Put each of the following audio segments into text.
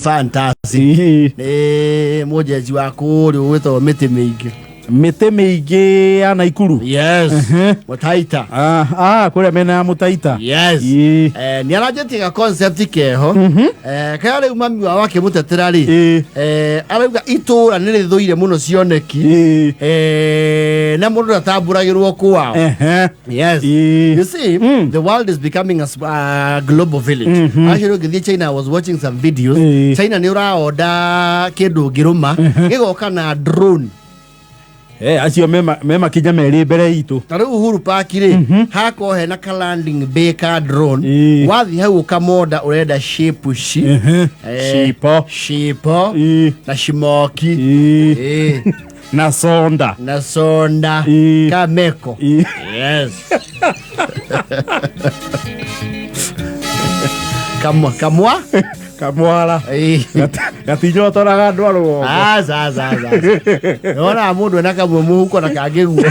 Fantasy Ĩĩ. nĩ mũnjenji wa kũrĩa ũgwĩtagwo mĩtĩ mĩingĩ. Mĩtĩ mĩingĩ ya Naikuru. Yes. Mũtaita. Ah, ah, kũrĩa mena ya Mũtaita. Yes. Ĩĩ. Nĩ aranjĩtie ga concept keho. Kaya rĩu mami wao akĩmũtetera rĩ, arauga itũra nĩ rĩthũire mũno cioneki. Na mũndũ ndatambũragĩrwo kwao. Yes. You see, the world is becoming a global village. Actually, ũngĩthiĩ China, I was watching some videos. China nĩ ũraonda kĩndũ ũngĩrũma, gĩgoka na drone. Acio me makinya merĩ mbere itũ. Ta rĩu Uhuru Park rĩ, hakorwo hena ka landing bay ka drone. Wathiĩ hau ũkamonda ũrenda shape ci. Cipo. Cipo. Na cimoki. Na sonda. Na sonda. Kameko. Yes. Kamwa kamwa. Kamwara. Gatinyotoraga andũ a rũgongo. Aca aca aca. Wonaga mũndũ ena kamwe mũhuko na kangĩ guo.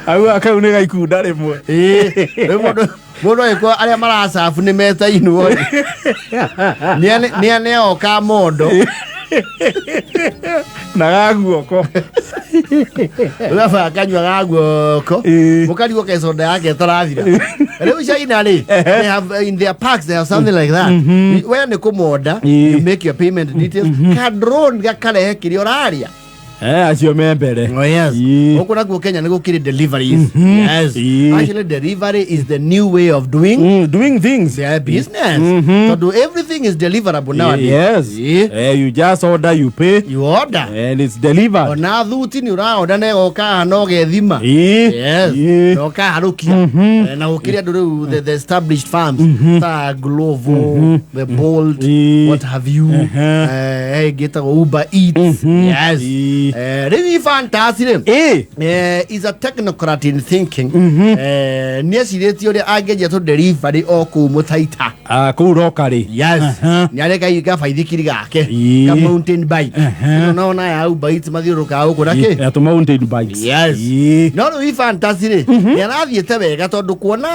Auga kau nĩ gaikunda rĩmwe. Ĩĩ. Rĩu mũndũ agĩkorwo arĩa maracabu nĩ metainwo rĩ. Nĩ aneo ka mondo. Na gaguoko. Ũgaba kanyua ga guoko. Mũkarigwo ke soda yake ĩtarathira. Rĩu China rĩ, they have in their parks they have something like that. We nĩ kũmonda, you make your payment details. Ka drone gakarehe kĩrĩa ũrarĩa. Acio me mbere. Oh, yes. Gũkũ nakuo Kenya nĩ gũkĩrĩ deliveries. Yes. Actually, delivery is the new way of doing Doing things. their business. Tondũ everything is deliverable nowadays. Yes. You just order, you pay. You order. And it's delivered. Ona thuti nĩ ũraorder na ĩgoka haha na ũgethima. Yes. Na ũkaharũkia. Na gũkĩrĩ andũ rĩu the established firms ta Glovo, the Bolt, what have you. Ĩngĩ ĩtagwo Uber Eats. Yes. Rĩu Fantasy rĩ, is a technocrat in thinking. Nĩ ecirĩtie ũrĩa angĩenjia tũ delivery o kũu Mũtaita. Ah, kũu roka rĩ. Yes. Nĩ arĩ gabaithikiri gake, ka mountain bike. Ĩno naona ya Uber Eats mathiũrũrũkaga gũkũ na kĩ. Ya tũ mountain bikes. Yes. No rĩu Fantasy rĩ, nĩ arathiĩte wega tondũ kuona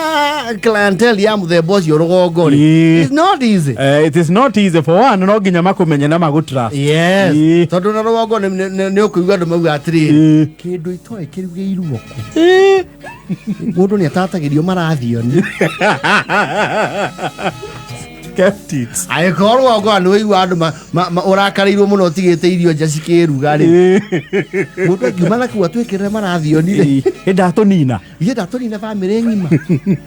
clientele ya mũthemba ũcio rũgongo rĩ, it's not easy. It is not easy. For one, no nginya makũmenye na magũtrust. Yes. Tondũ na rũgongo nĩ ũkũigua andũ mauga atĩrĩrĩ, kĩndũ itoĩ kĩrugĩirwo kũ. Mũndũ nĩ atatagĩrio marathioni. Kept it. Angĩkorwo rũgongo nĩ ũigua andũ ũrakarĩirwo mũno ũtigĩte irio nja cikĩruga rĩ, mũndũ angiuma na kũu atwĩkĩrĩre marathioni rĩ. Ĩ ndatũnina. Ithuĩ ndatũnina bamĩrĩ ng'ima.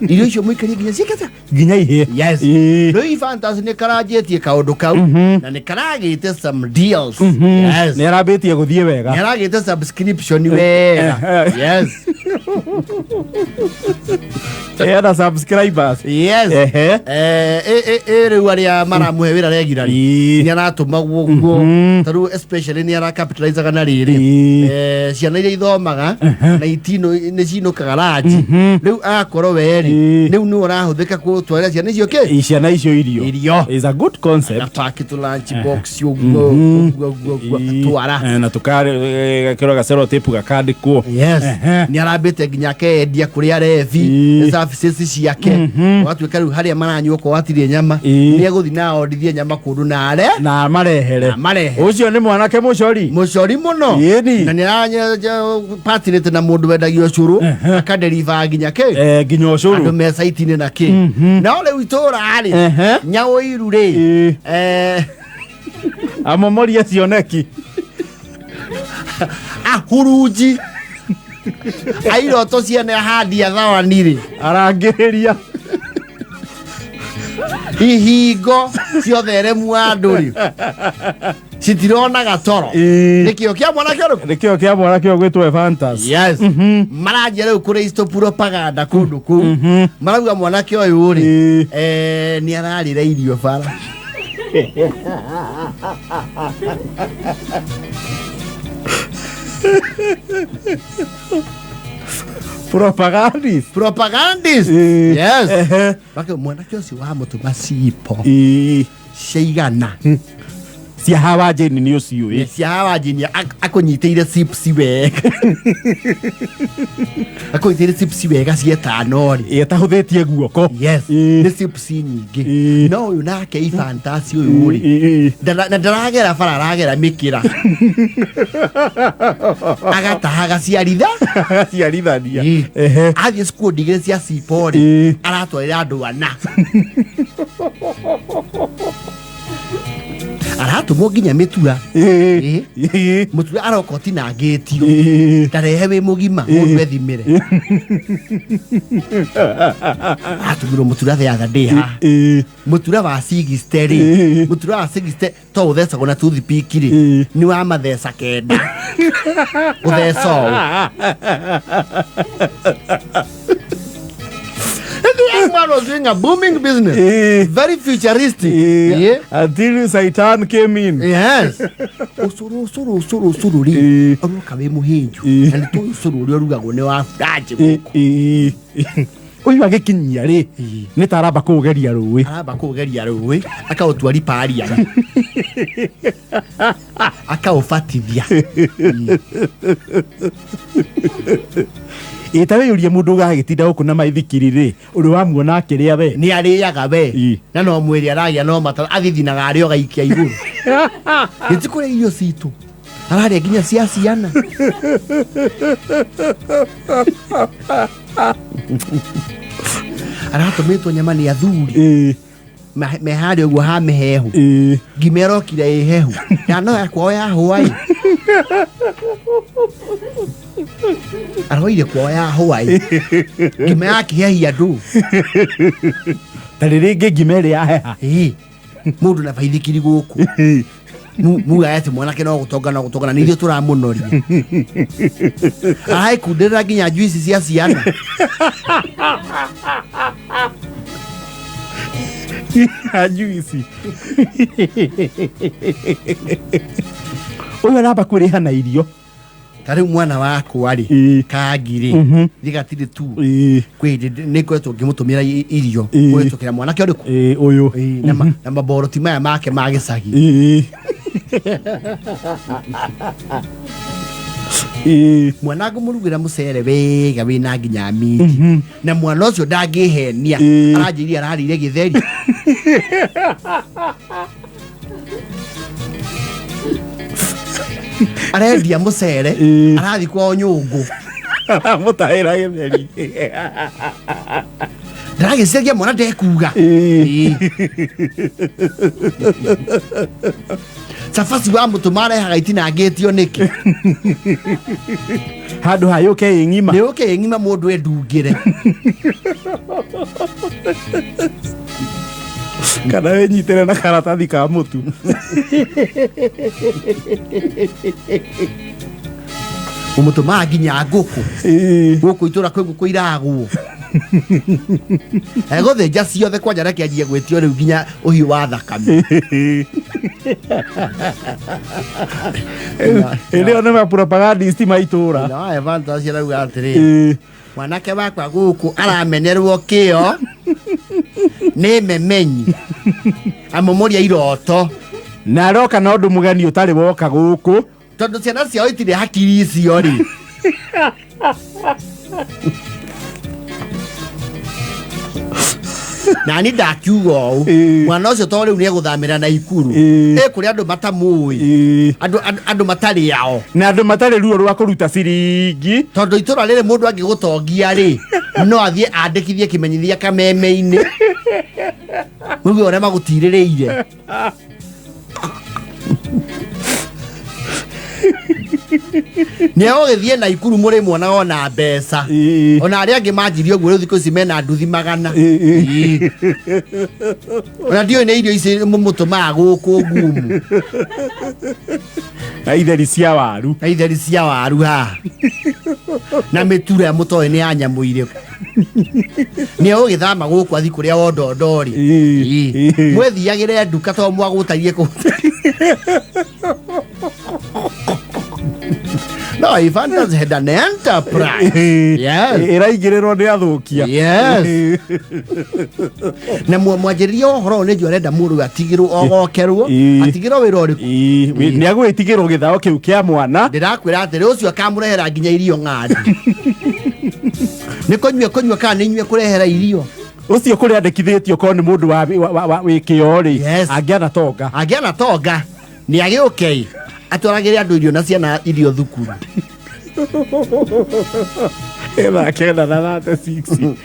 Irio icio mũikarie nginya ciĩkĩte nginya ihĩe. Yes. Rĩu Fantasy nĩ karanjĩtie kaũndũ kau na nĩ karagĩte some deals. Yes. Nĩ arambĩtie gũthiĩ wega. Nĩ aragĩte subscription wega. Yes. Ena subscribers. Yes. Ĩ rĩu arĩa maramũhe wĩra regularly nĩ aratũmagwo guo ta rĩu especially nĩ aracapitalizaga na rĩrĩ, ciana iria ithomaga na itino nĩ cinũkaga ranji, rĩu akorwo werĩ rĩu nĩ ũrahũthĩka gũtwarĩra ciana icio kĩ. Ciana icio irio. Irio. Is a good concept. Na pack to lunch box ũguo ũguo ũguo ũguo twara. Na tũkekĩrwo gacero tape gakandĩkwo. Yes. Nĩ arambĩte nginya akendia kũrĩ arebi services ciake, ũgatuĩka rĩu harĩa maranyua okorwo hatirĩ nyama, nĩ egũthiĩ na ondithie nyama kũndũ na are na marehere. Na marehe. Ũcio nĩ mwanake mũcori. Mũcori mũno. Ĩni. Na nĩ arapatinĩte na mũndũ wendagia ũcũrũ akaderiva nginya kĩ. Nginya ũcũrũ. Andũ me site-inĩ na kĩ. No rĩu itũra rĩ, nyaũiru rĩ, amomoria cioneki. Ahurunji airoto ciene ahandi a thawani rĩ, arangĩrĩria ihingo ciotheremu wa andũ rĩ, citironaga toro. Nĩkĩo kĩa mwanake ũrĩkũ? Nĩkĩo kĩa mwanake ũyũ gwĩtwo Evantas. Yes. Maranjia rĩu kũrĩ propaganda kũndũ kũu, marauga mwanake ũyũ rĩ, nĩ ararĩra irio bara. Propagandist. Propagandist. Yes. Wake mwanake ũcio wamũtũma cipo ciaigana. Cia hawa Jane nĩ ũciũĩ. Cia hawa Jane akũnyitĩire chips wega, akũnyitĩire chips wega cietano rĩ. Ĩtahũthĩtie guoko. Yes. Nĩ chips nyingĩ. No ũyũ nake ifantasi ũyũ rĩ, na ndaragera bara, aragera mĩkĩra, agataha agaciaritha. Agaciarithania. Athiĩ cukuru igĩrĩ cia cipo rĩ, aratwarĩra andũ ana, aratũmwo nginya mĩtura. Mũtura aroka ũtinangĩtio, ndarehe wĩ mũgima, mũndũ ethimĩre. Aratũmirwo mũtura the other day haha. Mũtura wa 60 rĩ, mũtura wa 60 to ũthecagwo na toothpick rĩ, nĩ wa matheca 9 ũtheca ũũ. The young man was doing a booming business. Very futuristic. Yeah. Until Satan came in. Yes. Ũcũrũ, ũcũrũ, ũcũrũ, ũcũrũ rĩ, ũroka wĩ mũhĩnju. Na nĩ tũĩ ũcũrũ ũrĩa ũrugagwo nĩ wa buranjĩ gũkũ. Ũyũ agĩkinyia rĩ, nĩ ta aramba kũũgeria rũĩ. Aramba kũũgeria rũĩ, akaũtua riparia, akaũbatithia. Ĩ ta wĩyũrie, mũndũ ũgagĩtinda gũkũ na maithikiri rĩ, ũrĩ wamuona akĩrĩa we? Nĩ arĩaga we. Na no mwĩrĩ aragĩa, no mata athithinaga arĩa ũgaikia igũrũ. Gĩti kũrĩa irio citũ ararĩa nginya cia ciana. Aratũmĩtwo nyama nĩ athuri me harĩa ũguo ha mĩhehu. Ngima ĩrokire ĩ hehu ya no ya kwao ya hwaĩ, aroire kwao ya hwaĩ, ngima yakĩhehia andũ. Ta rĩrĩ ngima ĩrĩ yaheha. Ĩĩ. Mũndũ na baithikiri gũkũ mugaga atĩ mwanake no gũtonga, no gũtonga, na nĩ ithuĩ tũramũnoria. Araikundĩrĩra nginya juici cia ciana. Juici ũyũ aramba kwĩrĩha na irio. Ta rĩu mwana wakwa rĩ, kangi rĩ, gĩgatirĩ tu. Kwĩ hĩndĩ nĩ ngoretwo ngĩmũtũmĩra irio kũhĩtũkĩra mwanake ũrĩkũ? Ĩĩ, ũyũ. Ĩĩ, na maboroti maya make ma gĩcagi. Ĩĩ. Ĩĩ. Mwana ngũmũrugĩra mũcere wega wĩna nginya minji, na mwana ũcio ndangĩhenia. Aranjĩria ararĩire gĩtheri. Arendia mũcere. Arathiĩ kwao nyũngũ. Aramũtahĩra gĩtheri. Ndĩragĩciria mwana ndekuga. Ĩĩ. Cabaci wa mũtũma arehaga itinangĩtio nĩkĩ? Handũ ha yũke ĩ ng'ima. Nĩ ũke ng'ima mũndũ endungĩre. Kana wĩnyitĩre na karatathi ka mũtu. Ũmũtũmaga nginya ngũkũ. Gũkũ itũra kwĩ ngũkũ iragwo, egũthĩnja ciothe kwanja. Reke anjie gwĩtio rĩu nginya ũhiũ wa thakame. Ĩrĩ o nĩ mapropagandist ma itũra. Na Evantas arauga atĩrĩ, mwanake wakwa gũkũ aramenerwo kĩo nĩ memenyi amũmũria iroto. Na aroka na ũndũ mũgeni ũtarĩ woka gũkũ. Tondũ ciana ciao itirĩ hakiri icio rĩ. Nani ndakiuga ũũ, mwana ũcio to rĩu nĩ egũthamĩra na ikuru. Ĩ kũrĩ andũ matamũĩ, andũ matarĩ ao. Na andũ matarĩ ruo rwa kũruta ciringi. Tondũ itũra rĩrĩ mũndũ angĩgũtongia rĩ, no athiĩ andĩkithie kĩmenyithia kameme-inĩ muge ũrĩa magũtirĩrĩire. Nĩ egũgĩthiĩ na ikuru mũrĩ muonaga ona mbeca. Ona arĩa angĩ manjirie ũguo, rĩu thikũ ici mena nduthi 100. Ona ndiũĩ nĩ irio ici mũmũtũmaga gũkũ ngumu. Na itheri cia waru. Na itheri cia waru haha na mĩtura mũtoĩ nĩ ya nyamũ irĩkũ. Nĩ egũgĩthama gũkũ athi kũrĩa wondondori. Mwethiagĩre nduka to mwagũtarie kũ No, Evantas had an enterprise. Yes. Ĩraingĩrĩrwo nĩ athũkia. Yes. Na mwanjĩrĩria wa ũhoro ũyũ nĩ njũĩ arenda mũrũ we atigĩrwo ogokerwo. Atigĩrwo wĩra ũrĩkũ? Nĩ agwĩtigĩrwo gĩthao kĩu kĩa mwana. Ndĩrakwĩra atĩrĩ, ũcio akamũrehera nginya irio ng'andi. Nĩ kũnyua kũnyua kana nĩ inyuĩ kũrehera irio? Ũcio kũrĩa andĩkithĩtio korwo nĩ mũndũ wĩ kĩo rĩ, Yes. angĩana tonga. Angĩana tonga nĩ agĩũkei atwaragĩre andũ irio na ciana irio thukuru. Thaa 9 na 36.